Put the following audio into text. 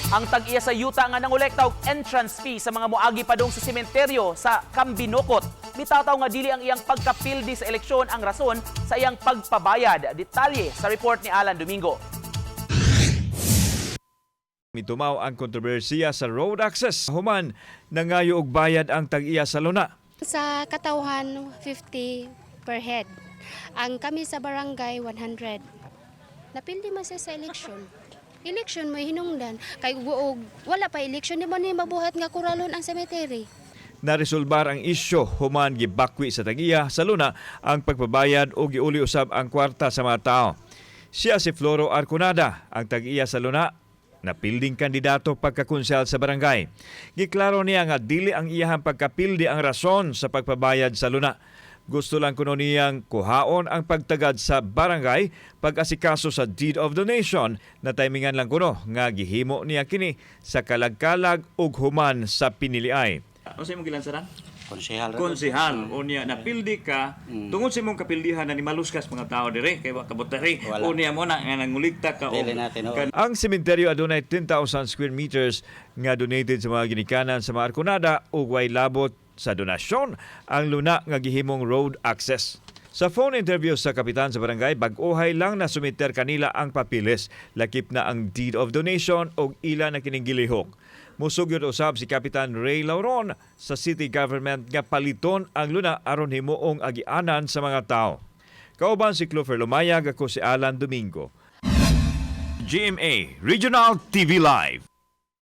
Ang tag-iya sa yuta nga nangolekta og entrance fee sa mga moagi padung sa sementeryo sa Cambinocot mitataw nga dili ang iyang pagkapildi sa eleksyon ang rason sa iyang pagpabayad. Detalye sa report ni Alan Domingo. Mitumaw ang kontrobersiya sa road access human nangayo og bayad ang tag-iya sa luna. Sa katawhan, 50 per head. Ang kami sa barangay, 100. Napildi man siya sa election. Election may hinungdan. Kay og wala pa election, di man ni mabuhat nga kuralon ang cemetery. Naresolbar ang isyu human gibakwi sa tag-iya sa luna ang pagpabayad o giuli usab ang kwarta sa mga tao. Siya si Floro Arconada, ang tag-iya sa luna napilding kandidato pagkakonsehal sa barangay. Giklaro niya nga dili ang iyahang pagkapildi ang rason sa pagpabayad sa luna. Gusto lang kuno niyang kuhaon ang pagtagad sa barangay pag-asikaso sa deed of donation na timingan lang kuno nga gihimo niya kini sa kalag-kalag ug human sa piniliay. Ano sa imong gilansaran? Konsehal ra. Konsehal. Unya napildi ka tungod sa imong kapildihan na nimaluskas mga tao dire kay wa kabot diri. Wala. Unya mo na nga nangulikta ka og Dili natin, oo. Ang sementeryo adunay 10,000 square meters nga donated sa mga ginikanan sa mga Arconada ug way labot sa donasyon ang luna nga gihimong road access. Sa phone interview sa kapitan sa barangay, bag-ohay lang na sumiter kanila ang papiles, lakip na ang deed of donation ug ila na kining gilihok. Musugyot usab si Kapitan Ray Lauron sa city government nga paliton ang luna aron himuong agianan sa mga tao. Kauban si Clover Lumayag, ako si Alan Domingo. GMA Regional TV Live.